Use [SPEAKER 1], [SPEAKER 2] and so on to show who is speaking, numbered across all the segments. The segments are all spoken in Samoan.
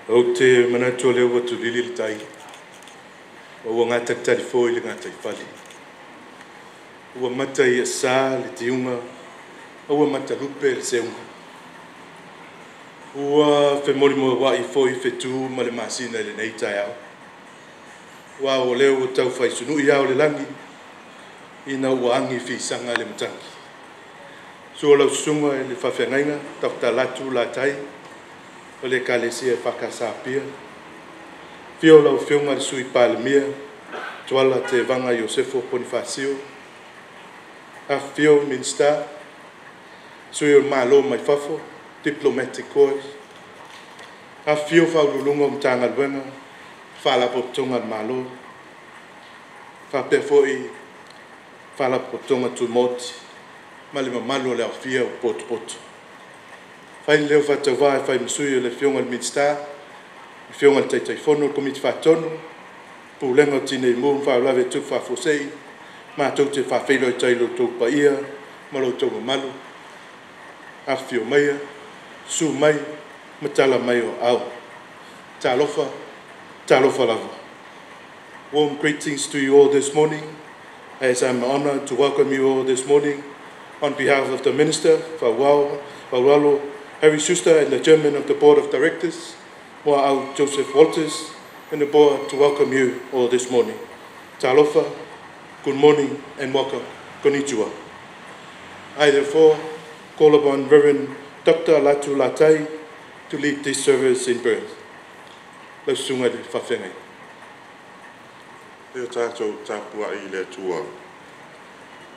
[SPEAKER 1] Ou te manatu o lea ua tulili le tai, ma ua gatalitali foi le gataifale. Ua mata i asa le tiuga, a ua matalupe le seuga. Ua femolimoa'i foi fetu ma le masina i lenei taeao, aua o lea ua taufai sunu'i ao o le lagi ina ua agi fisaga le matagi. Susu lau susuga i le faafeagaiga Dr. Latu Latai o le Ekalesia EFKS Apia. Afio lau Afioga i le Sui Palemia Tuala Tevaga Iosefo Ponifasio. Afifio Minisita, Sui o le Malo mai fafo, Diplomatic Corps. Afifio Ofisa Sili o Pulega o Matagaluega ma Faalapotopotoga a le Malo, faapea foi Faalapotopotoga Tumaoti ma le mamalu o le aofia ua potopoto. Fai le leo faatauvaa e fai ma sui o le Afioga i le Minisita, le Afioga i le Taitaifono o le Komiti Faatonu, Pulega o Tineimu ma Faalavelave Tutupu Faafuasei, matou te faafeiloai atu ai i lo outou paia ma lo outou mamalu. Afifio maia, susu mai ma tala mai o aao. Talofa, talofa lava. Warm greetings to you all this morning as I'm honored to welcome you all this morning on behalf of the Minister, Faualo Harry Schuster, and the Chairman of the Board of Directors, Mua'au Joseph Walters, and the board to welcome you all this morning. Talofa, good morning and welcome. Konnichiwa. I therefore call upon Reverend Dr. Latu Latai to lead this service in prayer. Lau susuga i le faafeagai.
[SPEAKER 2] Ia tatou tapuai i le Atua.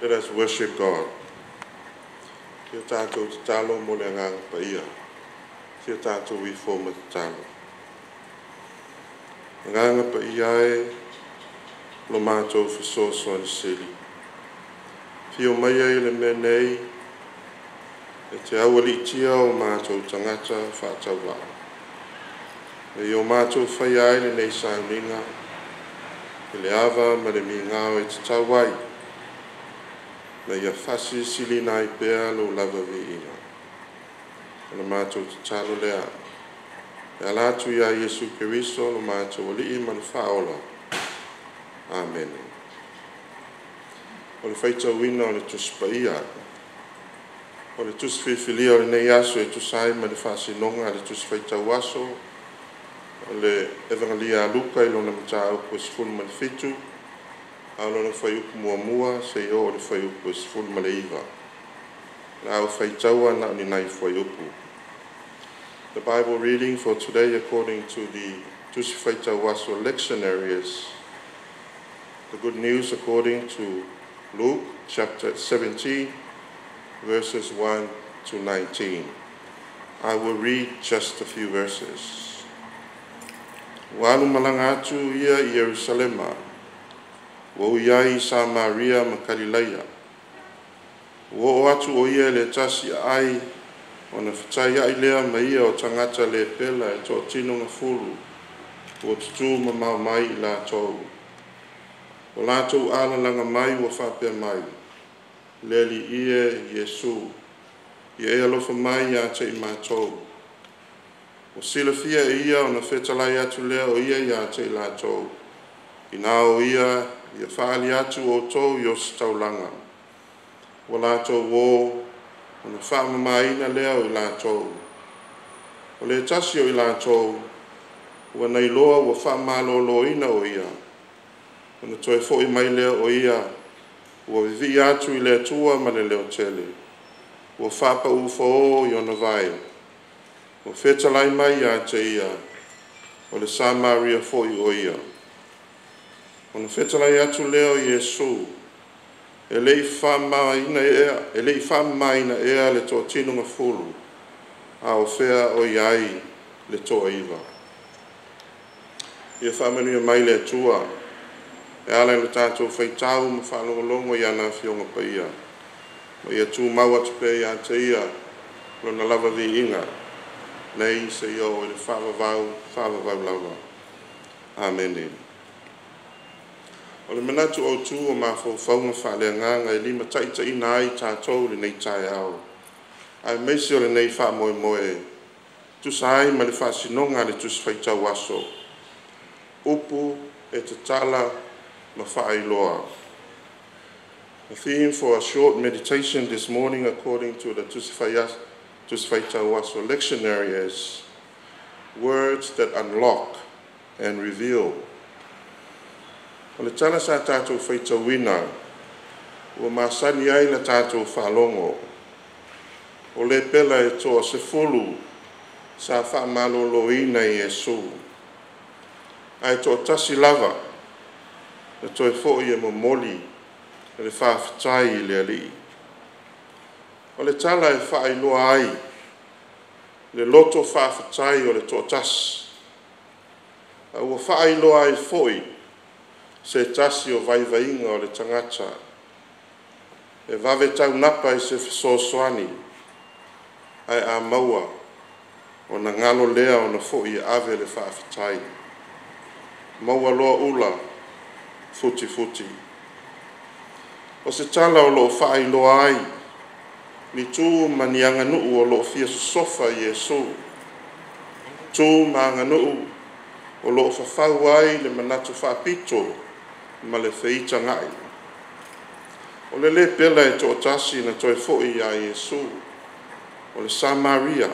[SPEAKER 2] Let us worship God. Ia tatou tatalo mo le agaga paia. Ia tatou ifo ma tatalo. Agaga paia e lo matou fesoasoani sili. Fio mai ai le mea nei e te aualiitia o matou tagata faatauvaa. E i o matou faia ai lenei sauniga i le ava ma le migao e tatau ai, ma ia faasilisiliina ai pea lou lava viiga. O le matou tatalo lea, e ala atu ia Iesu Keriso lo matou Alii ma le Faaola. Amene. O le faitauina o le Tusi Paia. O le tusi filifilia o lenei aso e tusa ai ma le faasinoga a le tusi faitau aso, o le Evagelia a Luka i lona mataupu e 17, a o lona fuaiupu 1 seia oo i le fuaiupu e 19. O le a ou faitaua na o ni nai fuaiupu. The Bible reading for today according to the Tusi Faitau Aso lectionary is the Good News according to Luke chapter 17 verses 1 to 19. I will read just a few verses. Ua alu malaga atu ia i Ierusalema, ua ui ai i Samaria ma Kalilaia. Ua oo atu o ia i le tasi aai, ona fetaiai lea ma ia o tagata lepela e toatino gafulu ua tutū mamao mai i latou. Ua latou alalaga mai ua faapea mai, “Le Alii e Iesu, ia e alofa mai ia te i matou.” Ua silafia e ia ona fetalai atu lea o ia ia te i latou, “Ina o ia ia faaali atu outou i ositaulaga.” Ua latou o, ona faamamaina lea o i latou. O le tasi o i latou, ua na iloa ua faamaloloina o ia, ona toe foi mai lea o ia, ua vivii atu i le Atua ma le leotele, ua faapau fao i ona vae, ua fetalai mai ia te ia, o le Samaria foi o ia. Ona fetalai atu lea o Iesu, “E le i faamamaina ea, e le i faamamaina ea le toatino gafulu? A o fea o i ai le toaiva?” Ia faamanuia mai le Atua e ala i le tatou faitau ma faalogologo i ana Afioga Paia, ma ia tumau atu pea ia te ia lona lava viiga, nei seia oo i le faavavau, faavavau lava. Amene. O le manatu autu o mafaufauga faale-agaga e limataitaiina ai tatou i lenei taeao, aemaise o lenei faamoemoe. Tusa ai ma le faasinoga a le Tusi Faitau Aso, upu e tatala ma faailoa. The theme for a short meditation this morning, according to the Tusi Faitau Aso lectionary, is words that unlock and reveal. O le tala sa tatou faitauina, ua masani ai la tatou faalogo, o lepela e toa-10 sa faamaloloina e Iesu, ae toatasi lava na toe foi e momoli le faafetai i le Alii. O le tala e faailoa ai le loto faafetai o le toatasi, a ua faailoa ai foi se tasi o vaivaiga o le tagata e vave taunapa i se fesoasoani, ae a maua ona galo lea ona foi e ave le faafetai. Maua loa ula, futifuti. O se tala o lo o faailoa ai ni tu ma ni aganuu o lo o fia sosofa e Iesu, tu ma aganuu o lo o fafau ai le manatu faapito ma le feitagai. O le lepela e toatasi na toe foi ia Iesu, o le Samaria,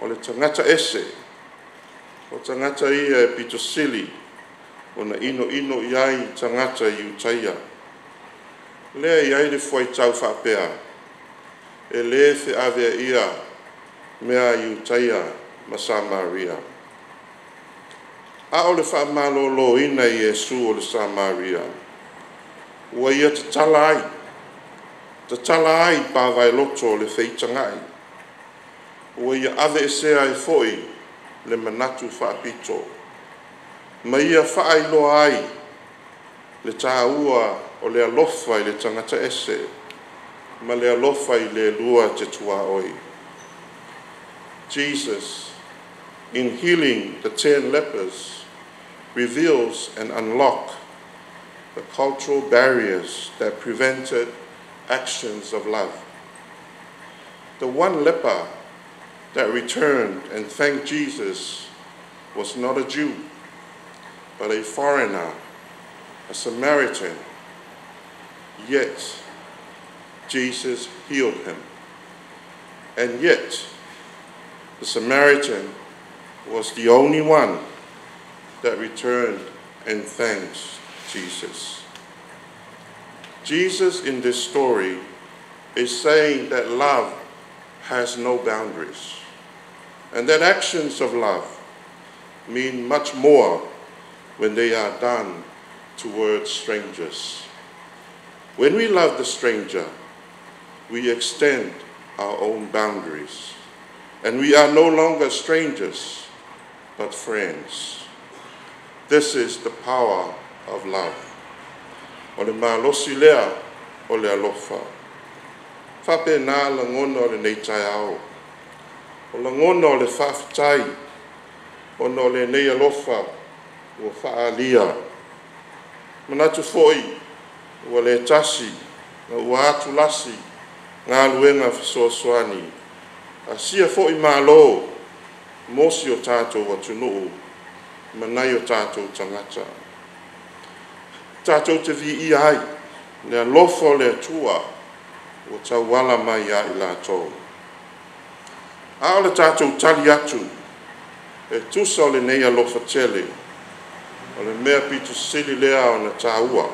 [SPEAKER 2] o le tagata ese, o tagata ia e pito sili ona inoino i ai tagata Iutaia. Lea e i ai le fuaitau faapea, e le feaveaia mea Iutaia ma Samaria. A o le faamaloloina e Iesu o le Samaria, ua ia tatala ai, tatala ai pavaeloto o le feitagai, ua ia aveesea ai foi le manatu faapito, ma ia faailoa ai le taua o le alofa i le tagata ese ma le alofa i le lua te tuaoi. Jesus, in healing the 10 lepers, reveals and unlocks the cultural barriers that prevented actions of love. The one leper that returned and thanked Jesus was not a Jew, but a foreigner, a Samaritan. Yet, Jesus healed him. And yet, the Samaritan was the only one that returned and thanked Jesus. Jesus in this story is saying that love has no boundaries and that actions of love mean much more when they are done towards strangers. When we love the stranger, we extend our own boundaries, and we are no longer strangers, but friends. This is the power of love. O le malosi lea o le alofa. Faapena lagona o lenei taeao. O lagona o le faafetai, ona o lenei alofa ua faaalia. Manatu foi ua le tasi ma ua atulasi galuega fesoasoani a sia foi Malo mo si o tatou atunuu ma nai o tatou tagata. Tatou te viia ai le alofa o le Atua ua tauala mai ia i latou. A o le tatou tali atu e tusa o lenei alofa tele, o le mea pito sili lea ona taua.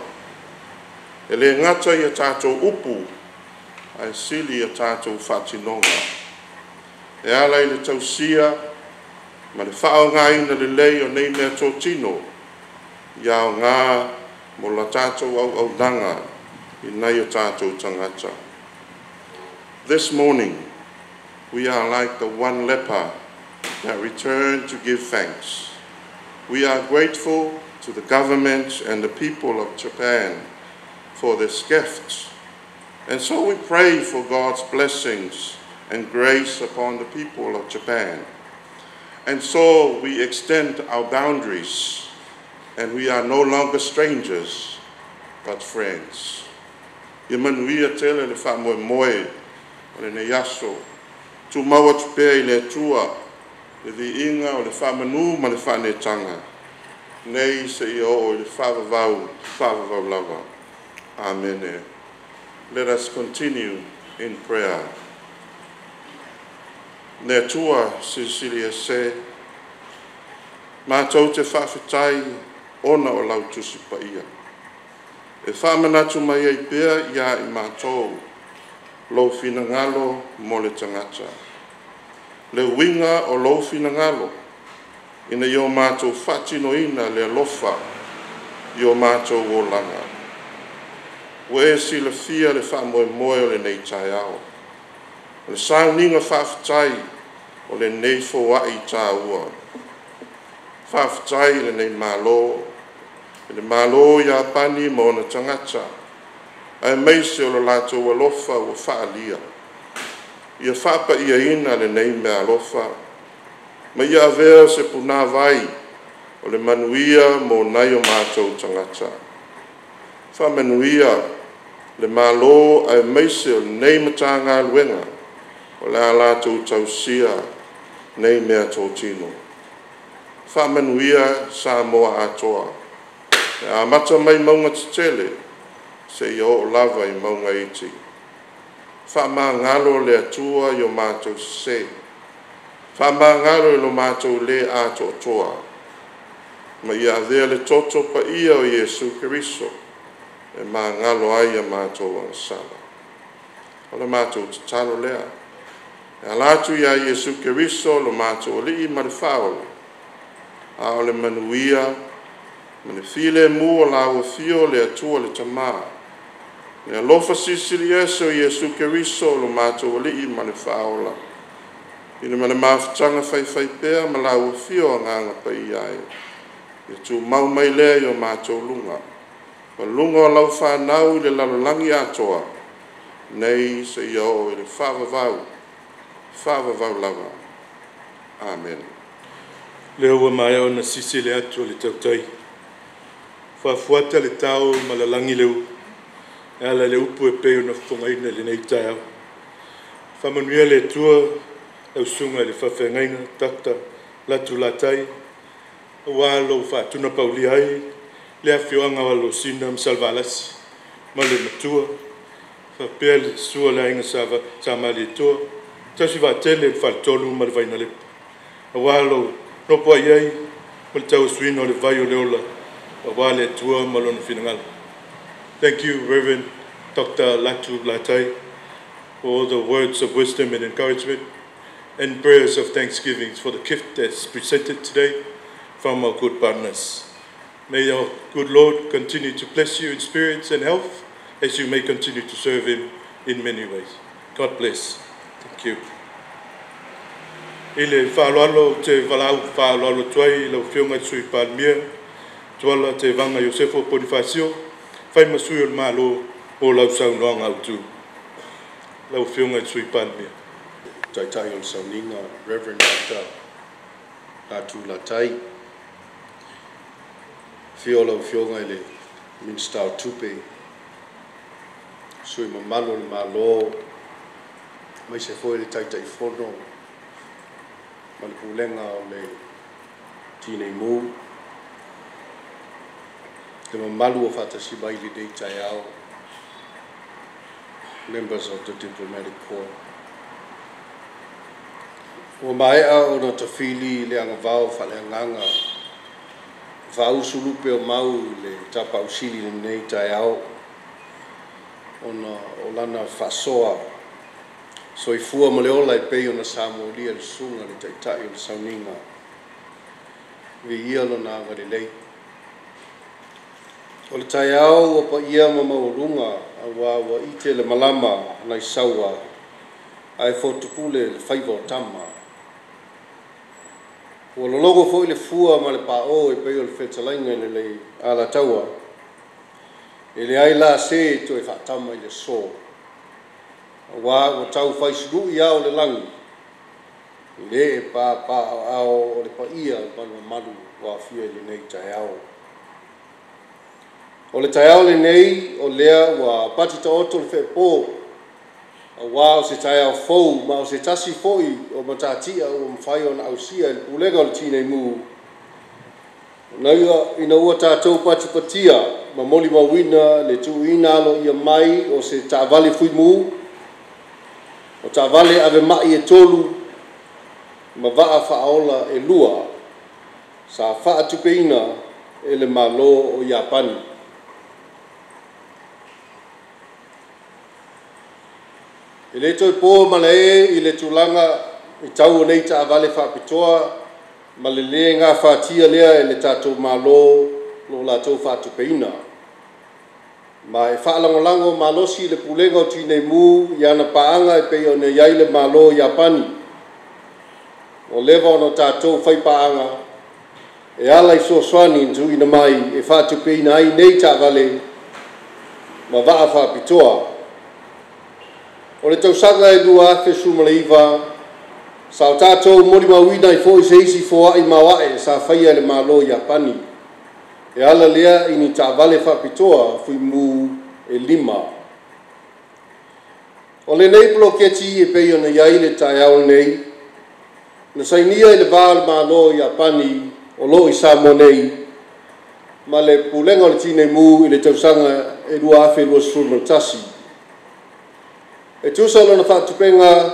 [SPEAKER 2] E le gata ia tatou upu, ae sili ia tatou faatinoga. E ala i le tausia ma le faaaogaina lelei o nei mea totino, ia aoga mo la tatou auaunaga i nai o tatou tagata. This morning, we are like the one leper that returned to give thanks. We are grateful to the government and the people of Japan for this gift. And so we pray for God's blessings and grace upon the people of Japan. And so we extend our boundaries, and we are no longer strangers, but friends. Ia manuia tele le faamoemoe o lenei aso. Tumau atu pea i le Atua le viiga o le faamanu ma le faanetaga, nei seia oo i le faavavau, faavavau lava. Amene. Let us continue in prayer. Le Atua Silisili Ese, matou te faafetai ona o lau Tusi Paia e faamanatu mai ai pea ia i matou lou finagalo mo le tagata. Le uiga o lou finagalo ina ia o matou faatinoina le alofa i o matou olaga. Ua e silafia le faamoemoe o lenei taeao. O le sauniga faafetai o lenei foai taua. Faafetai i lenei Malo, i le Malo o Iapani ma ona tagata, aemaise o lo latou alofa ua faaalia. Ia faapaiaina lenei meaalofa, ma ia avea se punāvai o le manuia mo nai o matou tagata. Faamanuia le Malo aemaise o lenei Matagaluega o le a latou tausia nei meatotino. Faamanuia Samoa atoa, e amata mai mauga tetele seia oo lava i mauga iti. Faamagalo le Atua i o matou sese, faamagalo i lo matou le atoatoa, ma ia avea le toto paia o Iesu Keriso e magalo ai a matou agasala. O le matou tatalo lea, e ala atu ia Iesu Keriso lo matou Alii ma le Faaola, a o le manuia ma le filemu o la ua afio le Atua le Tamā, le alofa silisili ese o Iesu Keriso lo matou Alii ma le Faaola, i le ma le mafutaga faifaipea ma lau Afio Agaga Paia e, ia tumau mai lea i o matou luga, ma luga o lau fanau i le lalolagi atoa, nei seia oo i le faavavau, faavavau lava. Amene.
[SPEAKER 1] Lea ua maea ona sisi le atu a le tautai, faafuata le tao ma lalagi le ulu e ala i le upu e pei ona fofogaina i lenei taeao. Faamanuia le Atua lau susuga i le faafeagaiga Dr. Latu Latai, aua lou faatunapaulia ai le afioaga o Alosina ma Salevalasi ma le Matua, faapea le susu o le Aiga Sa Malietoa, tausi vaatele le Faletolu ma le Vainalepa, aua lou nofoai ai ma le tauasuina o le vai o le ola, aua le Atua ma lona finagalo. Thank you, Reverend Dr. Latu Latai, for all the words of wisdom and encouragement and prayers of thanksgiving for the gift that's presented today from our good partners. May our good Lord continue to bless you in spirits and health as you may continue to serve Him in many ways. God bless. Thank you. I le faaaloalo te valaau faaaloalo atu ai i lau Afioga i le Sui Palemia, Tuala Tevaga Iosefo Ponifasio, fai ma sui o le Malo o lau saunoaga autu. Lau Afioga i le Sui Palemia.
[SPEAKER 3] Taitai o le Sauniga, Reverend Dr. Latu Latai. Afio lau Afioga i le Minisita o Tupe, sui mamalu o le Malo, aemaise foi le Taitaifono ma le Pulega o le Tinei Mu, le mamalu o faatasi mai i lenei taeao, members of the Diplomatic Corps. Ua maea ona tafili le agavao faaleagaga faausu lupe o mau i le Tapaau Sili i lenei taeao ona o lana faasoa soifua ma le ola e pei ona sa molia le susuga i le Taitai o le Sauniga. Viia lona agalelei. O le taeao ua paia ma maualuga auā ua ite le malama nai saua ae fotupule le faiva o tama. Ua lologo foi le fua ma le paō e pei o le fetalaiga i le Alataua, e leai la se e toe faatama i le aso, auā ua tau fai suluʻi ao o le lagi i le ee papaaao o le paia ma le mamalu ua aofia i lenei taeao. O le taeao lenei o lea ua pati taoto le feepō Auā o se taeao fou ma o se tasi fo'i o matatia ua mafai ona ausia e le Pulega o le Tinei Mu ina ua tatou patipatia ma molimauina le tuuina aloaia mai o se taavale fuimu, o taavale avema'i e tolu ma vaa faaola e lua sa faatupeina e le Malo o Iapani. E le toe po malae i le tulaga i tau o nei taavale faapitoa ma le le gafatia lea e le tatou Malo lo latou faatupeina. Ma e faalagolago malosi le Pulega o Tinei Mu i ana paaga e pei ona i ai le Malo o Iapani. Ua leva ona tatou faipaaga e ala i fesoasoani na tuuina mai e faatupeina ai nei taavale ma vaa faapitoa. O le tausaga e 2019, sa o tatou molimauina ai foi se isi foai maoae sa faia e le Malo o Iapani, e ala lea i ni taavale faapitoa fuimu e 5. O lenei poloketi e pei ona i ai le taeao nei, na sainia i le va o le Malo o Iapani o lo o i Samoa nei ma le Pulega o le Tinei Mu i le tausaga e 2021. E tusa lona faatupega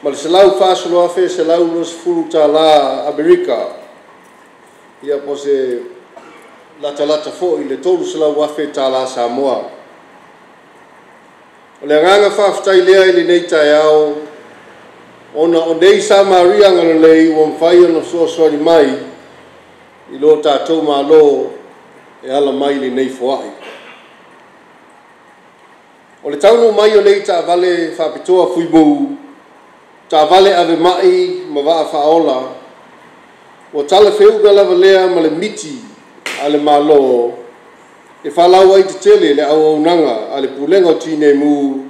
[SPEAKER 3] ma le $140,120 Amerika, ia po o se latalata foi i le $300,000 Samoa. O le agaga faafetai lea i lenei taeao, ona o nei Samaria agalelei ua mafai ona fesoasoani mai i lo tatou Malo e ala mai lenei foai. O le taunuu mai o nei taavale faapitoa fuimu, taavale avema'i ma vaa faaola, ua talafeuga lava lea ma le miti a le Malo e faalauaitetele le auaunaga a le Pulega o Tinei Mu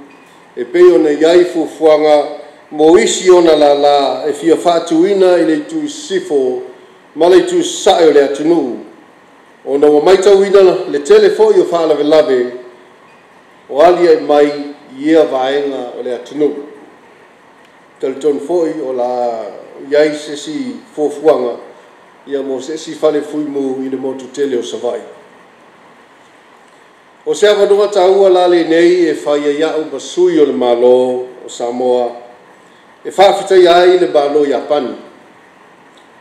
[SPEAKER 3] e pei ona i ai fuafuaga mo isi ona lālā e fia faatuina i le itu i sisifo ma le itu i sasae o le atunuu, ona ua matauina le tele foi o faalavelave o aliae mai i ia vaega o le atunuu. Talitonu foi o le a i ai se isi fuafuaga ia mo se isi fale fuimu i le motu tele o Savaii. O se avanoa taua la lenei e fai ai a'u ma sui o le Malo o Samoa e faafetaia ai le Malo o Iapani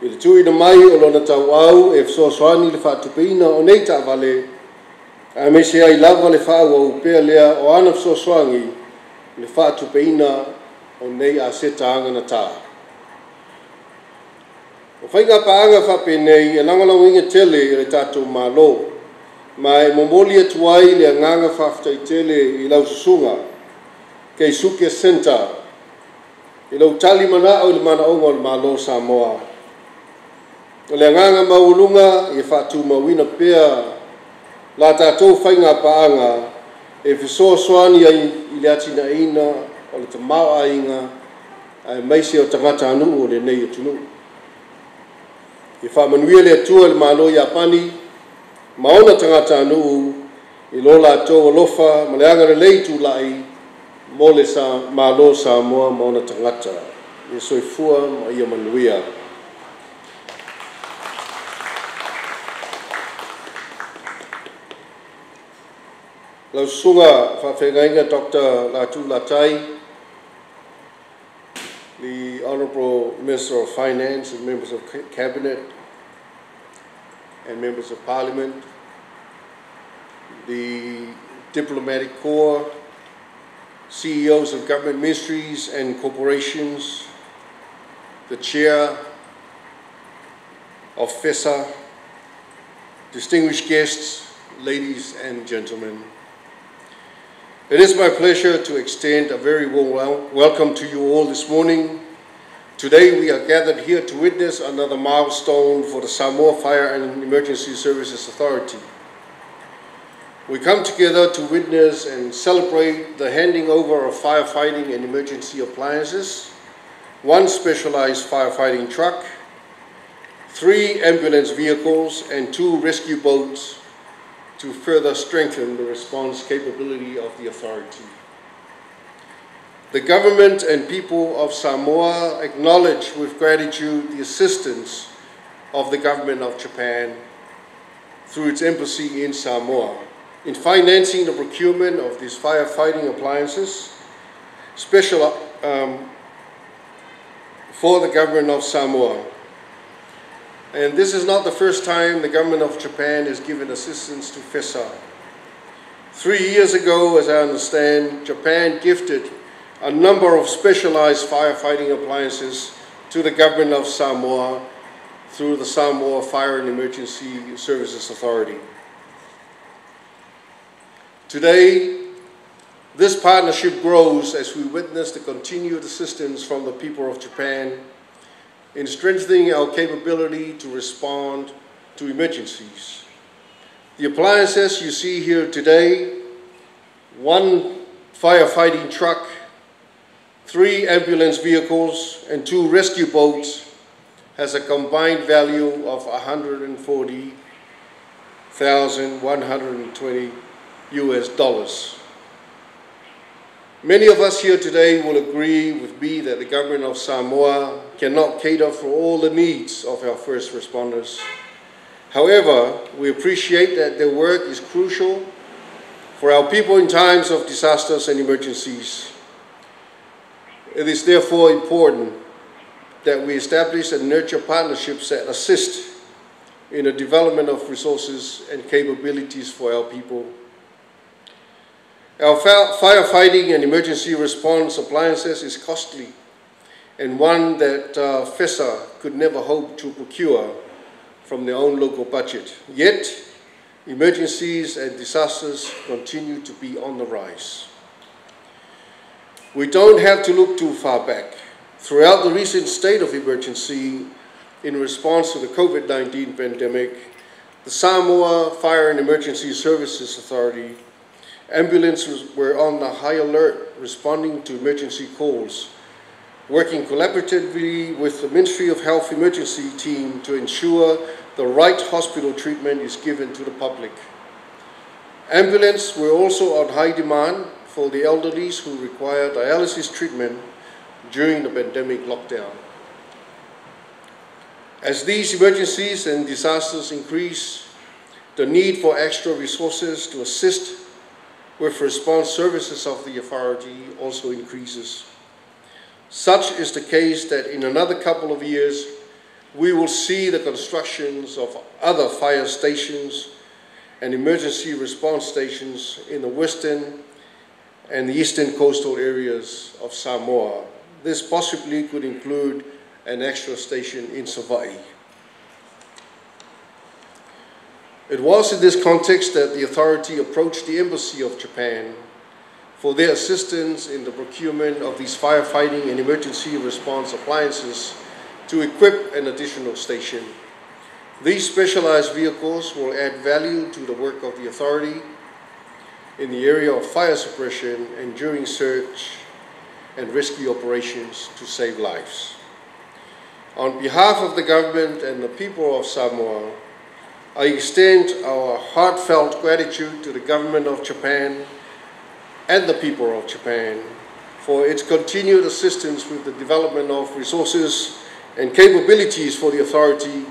[SPEAKER 3] i le tuuina mai o lona tauau e fesoasoani i le faatupeina o nei taavale, aemaise ai lava le faaauau pea lea o ana fesoasoani i le faatupeina o nei aseta agatata. O faiga paaga faapenei e lagolagoina tele e le tatou Malo, ma e momoli atu ai le agaga faafetai tele i lau susuga Keisuke Senta i lou talimanao i le manaoga o le Malo o Samoa. O le agaga maualuga ia faatumauina pea la tatou faiga paaga e fesoasoani ai i le atinaeina o le tamaoaiga aemaise o tagatanuu o lenei atunuu. Ia faamanuia le Atua i le Malo o Iapani ma ona tagatanuu i lo latou alofa ma le agalelei tulai mo le Malo o Samoa ma ona tagata. Ia soifua ma ia manuia. Lau Susuga Faafeagaiga Dr. Latu Latai, the Honourable Minister of Finance and members of Cabinet and members of Parliament, the Diplomatic Corps, CEOs of government ministries and corporations, the Chair of FESA, distinguished guests, ladies and gentlemen. It is my pleasure to extend a very warm welcome to you all this morning. Today we are gathered here to witness another milestone for the Samoa Fire and Emergency Services Authority. We come together to witness and celebrate the handing over of firefighting and emergency appliances, one specialized firefighting truck, 3 ambulance vehicles, and 2 rescue boats to further strengthen the response capability of the authority. The government and people of Samoa acknowledge with gratitude the assistance of the government of Japan through its embassy in Samoa in financing the procurement of these firefighting appliances, special for the government of Samoa. And this is not the first time the government of Japan has given assistance to FESA. 3 years ago, as I understand, Japan gifted a number of specialized firefighting appliances to the government of Samoa through the Samoa Fire and Emergency Services Authority. Today, this partnership grows as we witness the continued assistance from the people of Japan in strengthening our capability to respond to emergencies. The appliances you see here today, 1 firefighting truck, 3 ambulance vehicles, and 2 rescue boats, has a combined value of $140,120 US dollars. Many of us here today will agree with me that the government of Samoa cannot cater for all the needs of our first responders. However, we appreciate that their work is crucial for our people in times of disasters and emergencies. It is therefore important that we establish and nurture partnerships that assist in the development of resources and capabilities for our people. Our firefighting and emergency response appliances is costly, and one that FESA could never hope to procure from their own local budget. Yet, emergencies and disasters continue to be on the rise. We don't have to look too far back. Throughout the recent state of emergency in response to the COVID-19 pandemic, the Samoa Fire and Emergency Services Authority ambulances were on the high alert, responding to emergency calls, working collaboratively with the Ministry of Health emergency team to ensure the right hospital treatment is given to the public. Ambulances were also on high demand for the elderly who require dialysis treatment during the pandemic lockdown. As these emergencies and disasters increase, the need for extra resources to assist with response services of the authority also increases. Such is the case that in another couple of years, we will see the constructions of other fire stations and emergency response stations in the western and the eastern coastal areas of Samoa. This possibly could include an extra station in Savaii. It was in this context that the authority approached the Embassy of Japan for their assistance in the procurement of these firefighting and emergency response appliances to equip an additional station. These specialized vehicles will add value to the work of the authority in the area of fire suppression and during search and rescue operations to save lives. On behalf of the government and the people of Samoa, I extend our heartfelt gratitude to the government of Japan and the people of Japan for its continued assistance with the development of resources and capabilities for the authority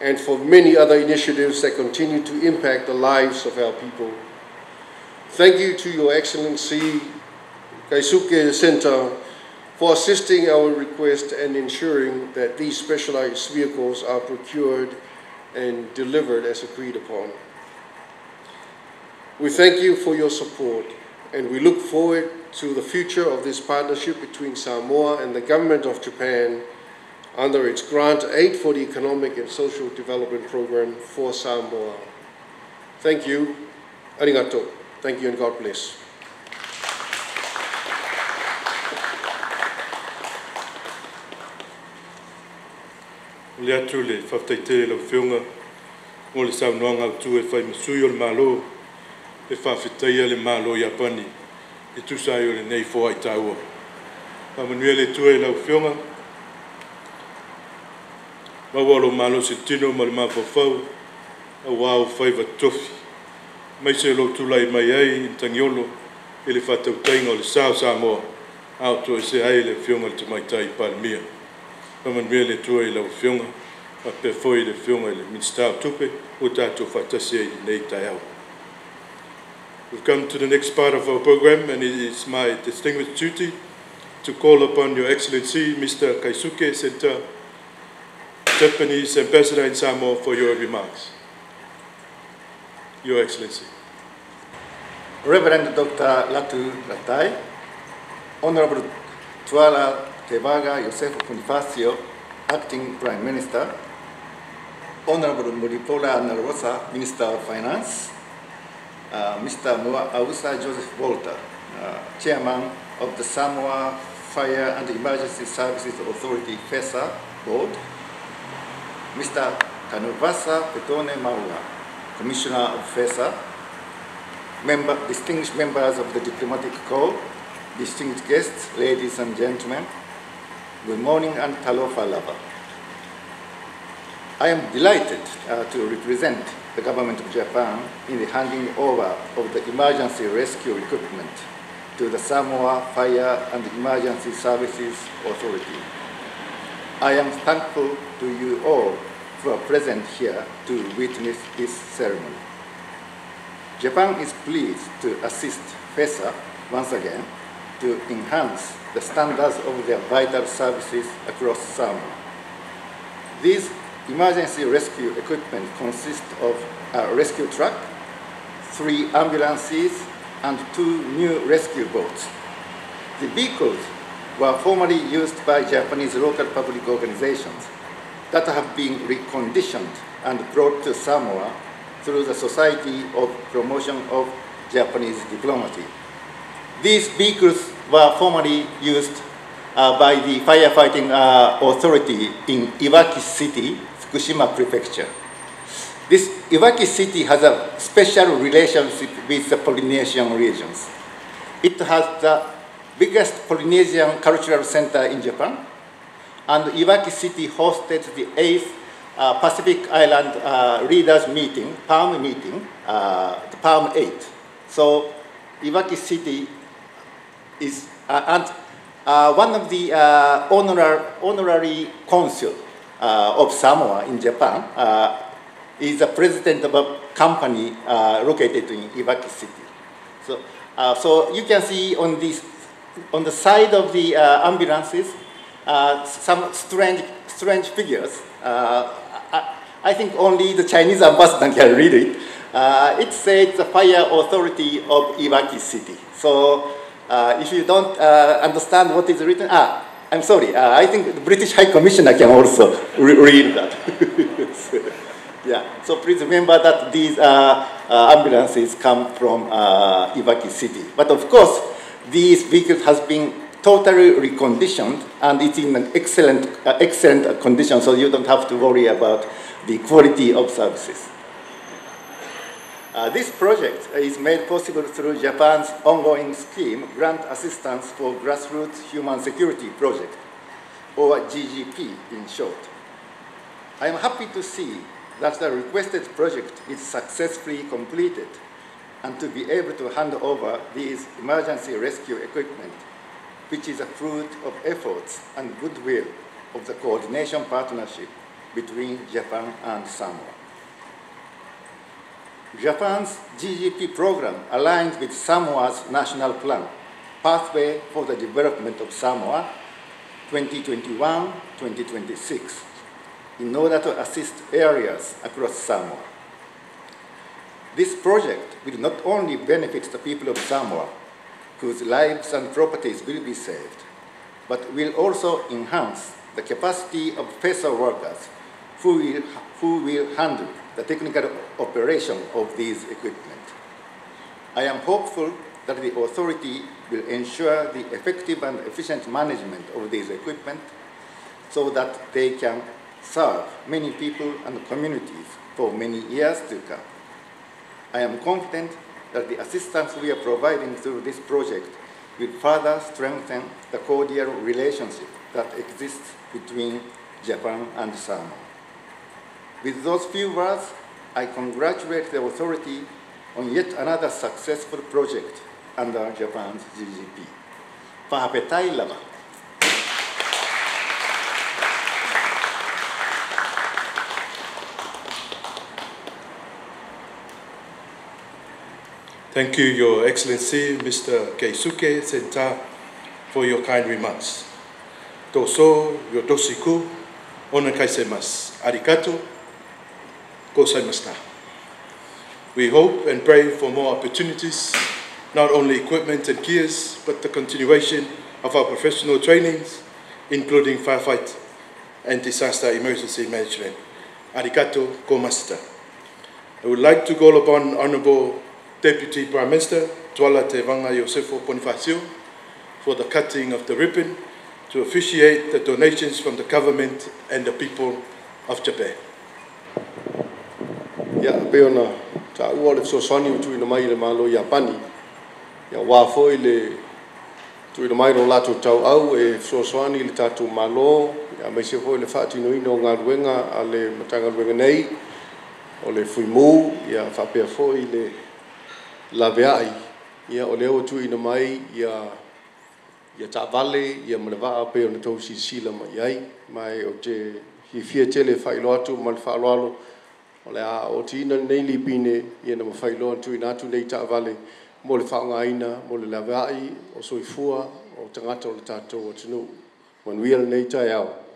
[SPEAKER 3] and for many other initiatives that continue to impact the lives of our people. Thank you to Your Excellency Keisuke Senta for assisting our request and ensuring that these specialized vehicles are procured and delivered as agreed upon. We thank you for your support, and we look forward to the future of this partnership between Samoa and the government of Japan under its Grant Aid for the Economic and Social Development Program for Samoa. Thank you. Arigato. Thank you and God bless.
[SPEAKER 1] Le atu le whaftaite lau whionga mo le saunoanga au tu e whai masui o le malo e whawhitaia le malo Iapani e tusa ai o le nei foa i tāua. Whamanuia le tue lau whionga maua lo malo se tino ma le mawhawhau au wā o whaiva tofi. Mai se lo tūlai mai ai i Tangiolo e le whatautainga o le sao Samoa. A o toesea ai le Afioga i le Tamaitai Palemia. Faamanuia le Atua i lau Afioga, faapea foi le Afioga i le Minisita o Tupe ua tatou faatasi ai i lenei taeao. We've come to the next part of our program, and it is my distinguished duty to call upon Your Excellency Mr. Keisuke Senta, Japanese Ambassador in Samoa, for your remarks. Your Excellency.
[SPEAKER 4] Reverend Dr. Latu Latai, Honorable Tuala Tevaga Iosefo Ponifasio, Acting Prime Minister, Honorable Mulipola Anarosa, Minister of Finance, Mr. Mua'ausa Joseph Walter, Chairman of the Samoa Fire and Emergency Services Authority, FESA Board, Mr. Tanuvasa Petone Maua, Commissioner of FESA, distinguished members of the Diplomatic Corps, distinguished guests, ladies and gentlemen, good morning and talofa lava. I am delighted to represent the government of Japan in the handing over of the emergency rescue equipment to the Samoa Fire and Emergency Services Authority. I am thankful to you all who are present here to witness this ceremony. Japan is pleased to assist FESA once again to enhance the standards of their vital services across Samoa. These emergency rescue equipment consists of a rescue truck, 3 ambulances, and 2 new rescue boats. The vehicles were formerly used by Japanese local public organizations that have been reconditioned and brought to Samoa through the Society of Promotion of Japanese Diplomacy. These vehicles were formerly used by the firefighting authority in Iwaki City, Fukushima Prefecture. This Iwaki City has a special relationship with the Polynesian regions. It has the biggest Polynesian cultural center in Japan, and Iwaki City hosted the 8th Pacific Island Leaders Meeting, PALM meeting, the PALM 8. So Iwaki City is, and one of the honorary consul of Samoa in Japan is the president of a company located in Iwaki City. So, so you can see on the side of the ambulances some strange figures. I think only the Chinese ambassador can read it. It says the Fire Authority of Iwaki City. So if you don't understand what is written, I'm sorry. I think the British High Commissioner can also read that. Yeah. So please remember that these ambulances come from Iwaki City. But of course, these vehicles has been totally reconditioned, and it's in an excellent condition, so you don't have to worry about the quality of services. This project is made possible through Japan's ongoing scheme, Grant Assistance for Grassroots Human Security Project, or GGP in short. I am happy to see that the requested project is successfully completed and to be able to hand over these emergency rescue equipment, which is a fruit of efforts and goodwill of the coordination partnership between Japan and Samoa. Japan's GGP program aligns with Samoa's national plan, Pathway for the Development of Samoa 2021-2026, in order to assist areas across Samoa. This project will not only benefit the people of Samoa, whose lives and properties will be saved, but will also enhance the capacity of FESA workers who will handle the technical operation of these equipment. I am hopeful that the authority will ensure the effective and efficient management of these equipment so that they can serve many people and communities for many years to come. I am confident that the assistance we are providing through this project will further strengthen the cordial relationship that exists between Japan and Samoa. With those few words, I congratulate the authority on yet another successful project under Japan's GGP. Faafetai lava.
[SPEAKER 1] Thank you, Your Excellency, Mr. Keisuke Senta, for your kind remarks. Doso yodoshiku onegaishimasu. Arigato gozaimashita. We hope and pray for more opportunities, not only equipment and gears, but the continuation of our professional trainings, including firefight and disaster emergency management. Arigato gozaimashita. I would like to call upon Honorable Deputy Prime Minister Tuala Tevaga Iosefo Ponifasio for the cutting of the ribbon to officiate the donations from the government and the people of Japan.
[SPEAKER 3] Ia, pei ona taua le fesoasoani ua tuuina mai i le Malo Iapani, ia aua foi le tuuina mai lo latou tauau e fesoasoani i le tatou Malo, ia aemaise foi le faatinoina o galuega a le Matagaluega nei, o le Fuimu, ia faapea foi le laveai, ia o lea ua tuuina mai ia ia taavale ia ma le vaa pei ona outou silasila mai i ai. Ma ou te fiafia tele e faailoa atu ma le faaaloalo, o le a otiina lenei lipine ina mafai loa ona tuuina atu nei taavale mo le faaaogaina mo le laveai o soifua o tagata o le tatou atunuu. Manuia lenei taeao.